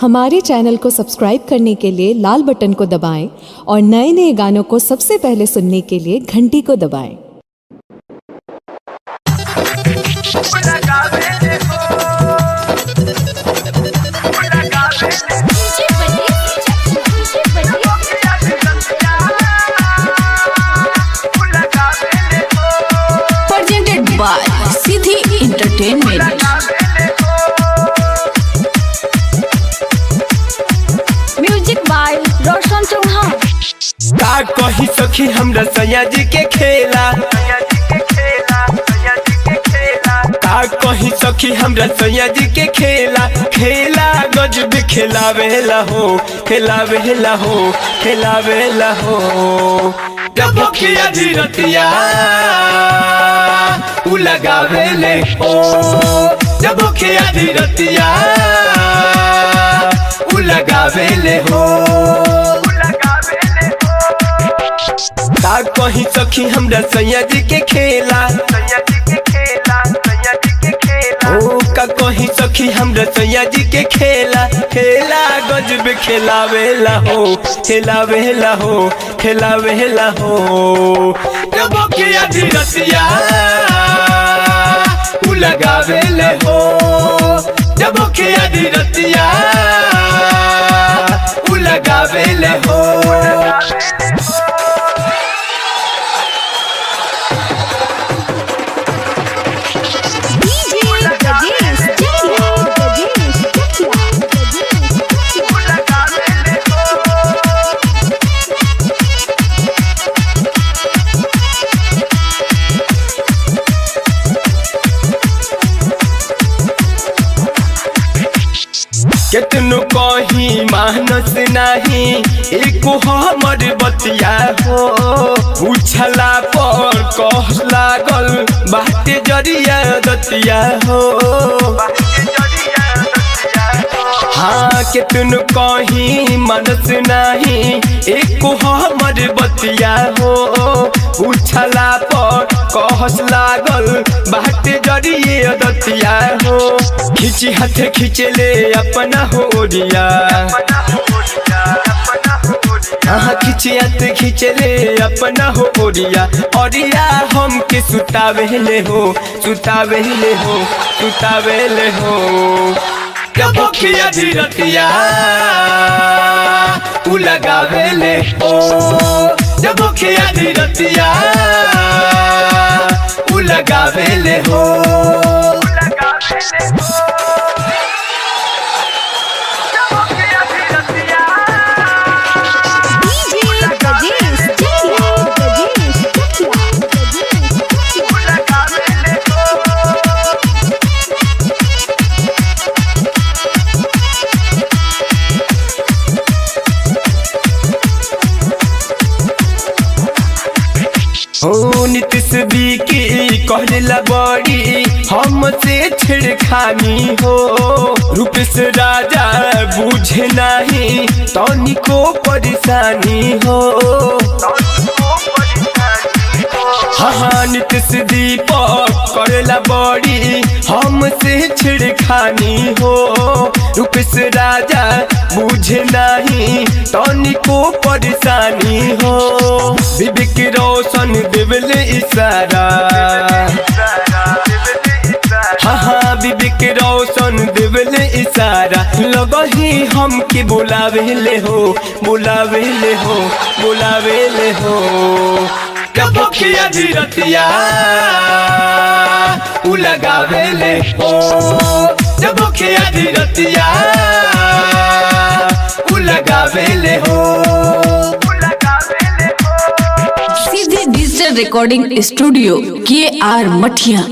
हमारे चैनल को सब्सक्राइब करने के लिए लाल बटन को दबाएं और नए नए गानों को सबसे पहले सुनने के लिए घंटी को दबाएं। Presented by Siddhi Entertainment. Music by Roshan Chauhan. का कही सखी हमरा सैया जी के खेला, का कही सखी हमरा सैया जी के खेला, खेला गजब खेलावेला हो, खेलावेला हो, खेलावेला हो। जब खिया धीरतिया उ लगावेले हो, जब खिया धीरतिया उ लगावेले हो। का कही सखी हमरा सैया जी के खेला, ओ का कही सखी हमरा सैया जी के खेला, खेला गजब खेलावेला हो, खेलावेला हो, खेलावेला हो। जब किया धीरतिया उ लगावेले हो, जब किया धीरतिया उ लगावेले हो। DJ Brajesh Chakia. केतनो कही मानस नाही एको हमर बतिया हो, पूछला पर कह लागल बाटे जरिया दतिया हो। हाँ केतनो कही मानस नाही एको हमर बतिया हो, पूछला पर कहस लागल बाटे जरिए दतिया हो। खींची हाथे खींचले अपना हो ओरिया, हाँ खींची हाथे खींचले अपना हो ओरिया, ओरिया हम के सुतावेले हो, सुतावेले हो, सुतावेले हो। जब खिया धीरतिया उ लगावेले हो, जब खिया धीरतिया उ लगावेले हो। DJ Brajesh Chakia. हो नीतीश बी की कहला बड़ी हमसे छिड़खानी हो, रूपेश राजा बुझे नहीं तनिको परेशानी हो। हाँ नीतीश दीपक करेला बड़ी हमसे छिड़खानी हो, रूपेश राजा बुझे नहीं तनिको परेशानी हो। विवेक रोशन देवले इशारा, हाँ हाँ विवेक रोशन देवले इशारा, लगही हमके बुलावेले हो, बुलावेले हो, बुलावेले हो। जब खिया धीरतिया उ लगावेले हो, जब खिया धीरतिया उ लगावेले हो। Siddhi Digital Recording Studio, K R Mathia.